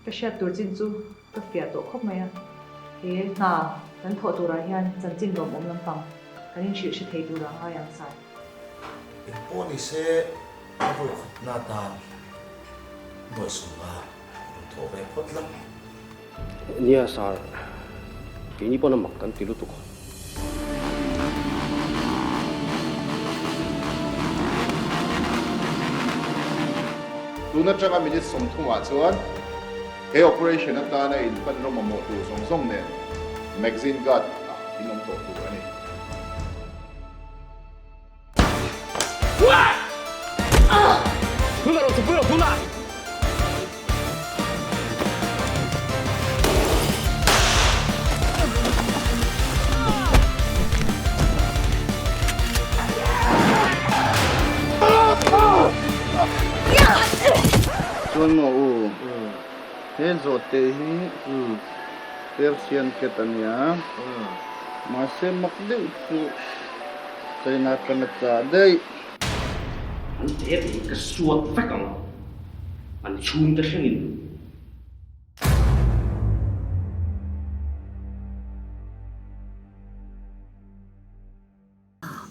Ka hriat tur chin chu ka fiah tawh khawp mai a, he hna kan thawh turah hian chanchin lawmawm lampang kan inhrilh hre thei turah ngai ang sai. Engpawh ni se a vawikhatna atan nuaihsawmna rawn thawh ve phawt la. Nia sir, keini pawn a mak kan ti lutuk. Tun atanga minute 30 ah chuan he operation atana in hmanraw mamawh tur zawng zawng nen magazine guard ah in awm tawh tur a ni. Chuan maw u, he zawhte hi Persian cat a nia, mahse mak deuh chu China atanga chah daih. An tet in ka suat vek ang, an chhungte thlengin.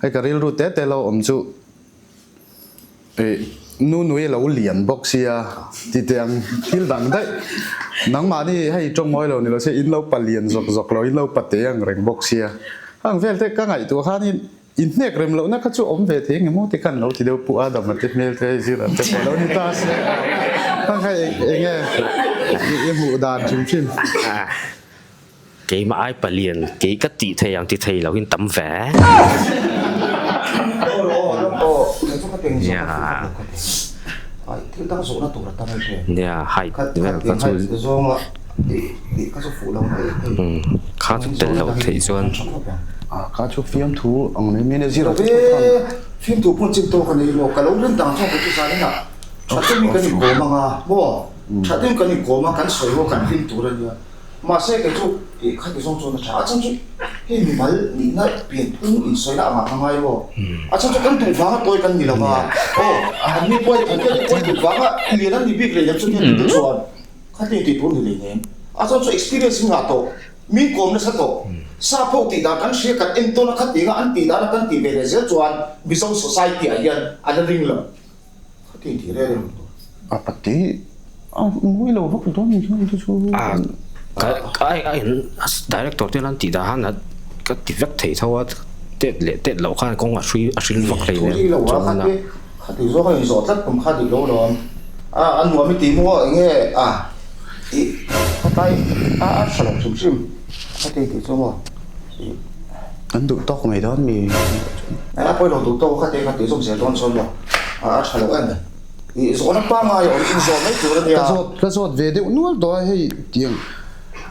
Hei ka rilru te te lo awm chu ih nu nui lo lian bawk sia ti te ang thil dang daih nangmahni hei tawng mawi lo ni lo se in lo pa lian zawk zawk lo in lo pa te ang reng bawk sia ang vel te ka ngaihtuah khanin in hnek rem lohna kha chu awm ve thei nge maw ti khan lo ti deuh Pu Adam a te hmel te hei zir an te pawh lo ni ta se kha kha eng nge i hmuh dan hrim hrim. Keimah ai palian kei ka tih thei ang ti thei lo in tam ve. Nia height vel kha chu kha chu tel loh theih chuan. Kha chu fiamthu ang mai mai a zir a Fiamthu pawh chin tawk a nei lo ka lo rin dang zawk chu zan inah tha deuhin kan inkawm anga maw tha deuhin kan inkawm a kan sawi ho kan hlim tur a nia. Mahse kei chu ih khati zawng chuan a tha. A chhan chu hei mimal nihna pianphung insawi lah angah ka ngai maw? A chhan chu kan duh vanga tawi kan ni lo va. Aw, an mi pawi an te pawi duh vanga lian an ni bik leh lem chu nia tih te chuan khati tih tur ni leh nem. A chhan chu experience in ngah tawh, min kawm nasa tawh, sap ho tih dan kan hria kan en tawn a khati anga an tih dan a kan tih ve leh zel chuan Mizo society ah hian an la ring lo. Khati tih reng reng tur. A pati a mawi lo vak dawn ni chuan chu chu. A ka ai ai director te an tih dah han a ka ti vek thei tho a tet leh tet loh khan kawng a hrui a hril vak hlei le chuan a. Khati zawk a inzawh tlat kum kha dik lo lawm a a nuam i ti maw enge a i khatlai a a tha lo hrim hrim khati tih chu maw i. An duh tawk mai dawn mi. A pawi lo duh tawk kha te kha tih zawm zel dawn chuan maw a tha lo em i zawhna pangngai awm in zawh mai tur a nia. Ka zawt ka zawt ve deuh nual tawh a hei tiang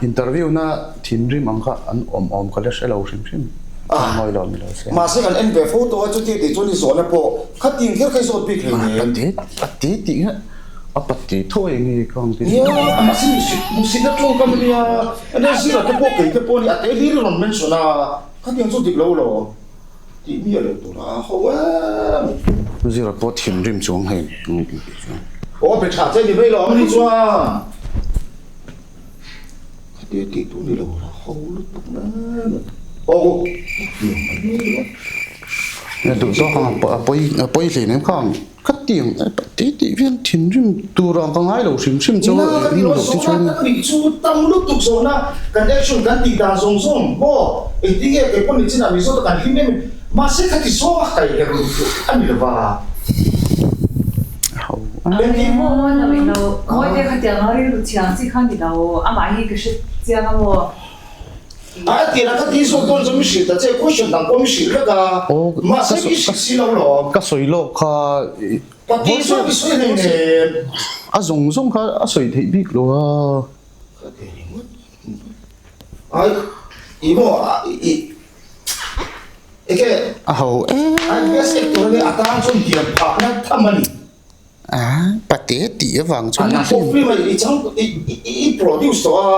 interview na thinrim ang kha an awm awm ka la hre lo hrim hrim mawi lo ni lo se. Mahse kan en ve fo tawh a chuti tih chuan i zawhna pawh khatin kher kha i zawt bik hlei nen. A ti tih kha a pati thawi nge ka ang ti. Nia mahse hmuhsitna tawngkam a nia. Ania zira te pawh kei te pawh a ni a te hlir i rawn mention a, khatiang chu dik lo lo tih mi a lo tur a ho em. Zira pawh thinrim chuang hei ni tih chuan. Aw be tha che ni mai lo ang ni chuan. Khatia tih tur ni lo a ho lutuk mai. Aw tiang a ni lo. Duh zawk ang a pawi a pawi hleinem kha ang. Ka tiang ti tih hian thinrim tur ang ka ngai lo hrim hrim chu Ina ka ti lo zawhna ka nih chu tam lutuk zawhna kan action kan tih dan zawng zawng maw engtin nge kei pawh ni chinah Mizo te kan hlim em em mahse ka ti zawng a kai her lutuk a ni lova. Engtin maw lo ilo ngawi te kha tiang a rilru thiang chi kha ni lo amah hi ka hre chiang a maw. A tir a ka ti zawk dawn chu mi hrilh ta che, question dang pawh mi hrilh vek a, mahse mi hrilh si lo lawm. Ka sawi lawk kha. Ka ti zawk i sawi hlei nen. A zawng zawng kha a sawi theih bik lo a. Ka ti ringawt. Ai, i maw i eke. A ho em. Ai best actor a nia, a tan chuan diam phahna tham a ni. A pate tih avang chuan a film a i chang i produce tawh a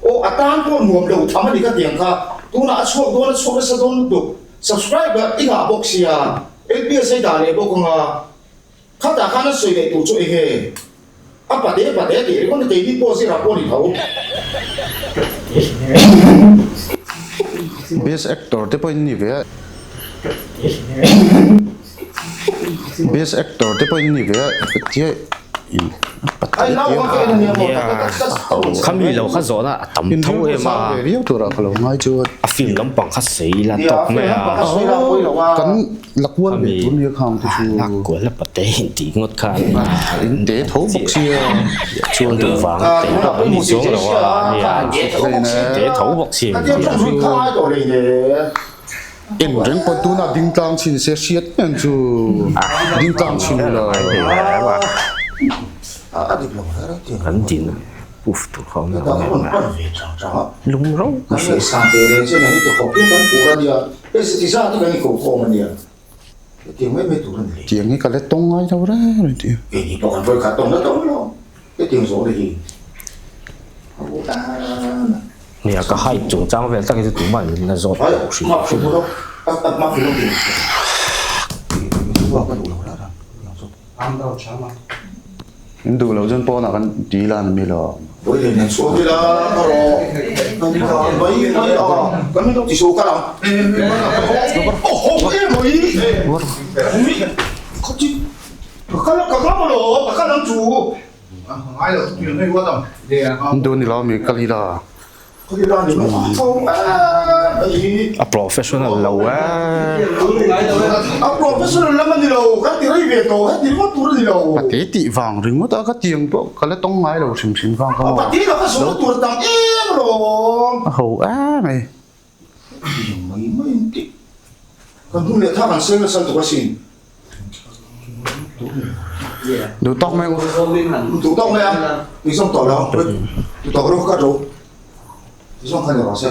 aw a tan pawh nuam lo tham a ni ka tiang kha tunah a chhuak dawn a chhuak nasa dawn lutuk subscriber i ngah bawk sia LPS a i dah leh bawk anga khatah khan a sawi leh tur chu eng nge. A pate pate tih ringawt a keini pawh zirah pawh a ni tho. Best actor te pawhin ni ve a. Best actor te pawhin ni ve a tia in Khami lo kha zawhna a tam tho em a. Viau turah ka lo ngai chu a. A film lampang kha sei la tawk mai a. Kan la kual ve tur nia khang te chu. La kual la pate in tih ngawt khan. In te tho bawk sia. Chuan duh vang a te pawh an ni chuang lo a. Te tho bawk sia. En reng pawh tunah ding tlang chhin se hriat em chu ding tlang chhin lo. Kan din puf tur kha awm lo lung ro Tiang hi ka la tawng ngai lo reng reng tih. Nia ka height chungchang vel tak hi chu tumah in la zawt loh hrim hrim. In duh loh chuan pawnah kan ti ila ni mi lo. In duh ni lo mi kal ila. A professional lo e. A professional lam a ni lo, kan ti rei ve tawh, heti ringawt tur a ni lo. Pate tih vang ringawt a ka tiang pawh ka la tawng ngai lo hrim hrim vang kha maw. Pate lo kha sawi tur a tam em alawm. A ho em mai. Tiang mai mai an ti. Kan hun leh thak an seng nasa lutuk asin. Duh tawk mai u. Duh tawk mai a, tui zawng tawh lo, duh tawk rawh ka ro, tui zawng kha ni rawh se.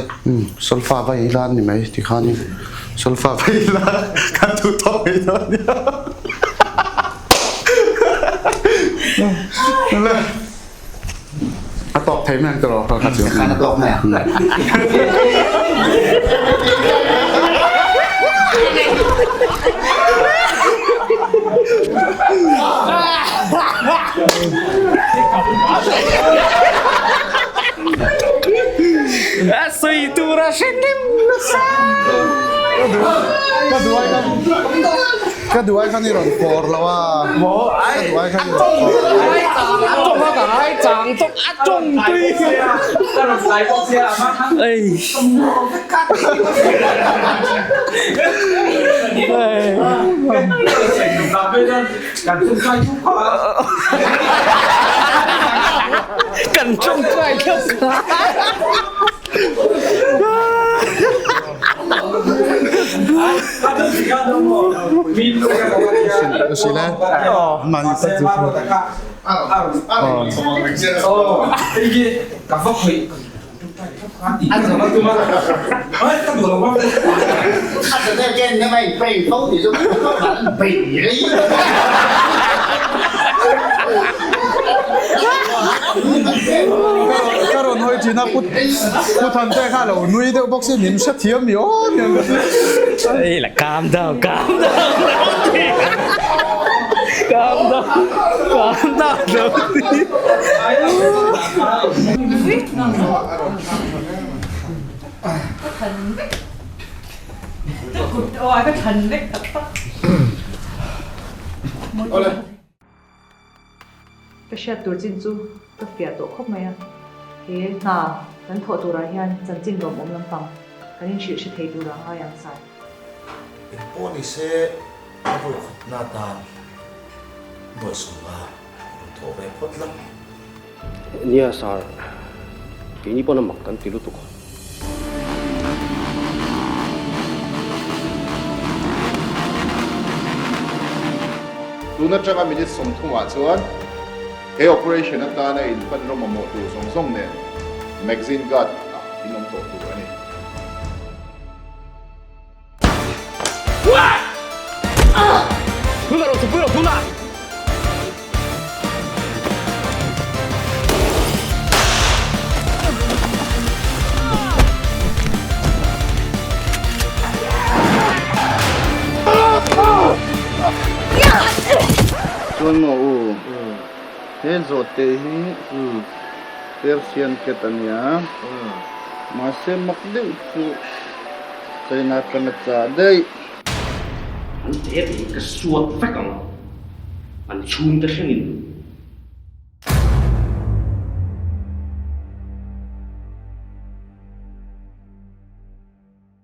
Solfa va ei la ni mai ti khan in solfa va ei la kan duh tawk mai dawn nia. A tawk thei mai ang tiraw kha chu. Khan a tawk mai ang. A sawi tur a hre hnem nasa. Ka duai khan ka duai khan i rawn fawr lo a. Ka duai khan i rawn fawr lo a. A tawng a ka ngai chang tawk a tawng tui. Ei. Kan tawngtai theuh kha. Ka rawn hawi thin a, Pu Thante kha a lo nui deuh bawk si, min hrethiam mi aw hian ka ti. Ei la calm down, calm down lo ti. Calm down, calm down lo ti. Ka hriat tur chin chu ka fiah tawh khawp mai a, he hna kan thawh turah hian chanchin lawmawm lampang kan inhrilh hre thei turah ngai ang sai. Engpawh ni se a vawikhatna atan nuaih sawmnga rawn thawh ve phawt la. Nia sir, keini pawn a mak kan ti lutuk. Tun atanga minute 30 ah chuan he operation atana in hmanraw mamawh tur zawng zawng nen magazine guard ah in awm tawh tur a ni. Chuan maw u, He zawhte hi Persian cat a nia, mahse mak deuh chu China atanga chah daih. An te te hi ka suat vek ang, an chhungte thlengin.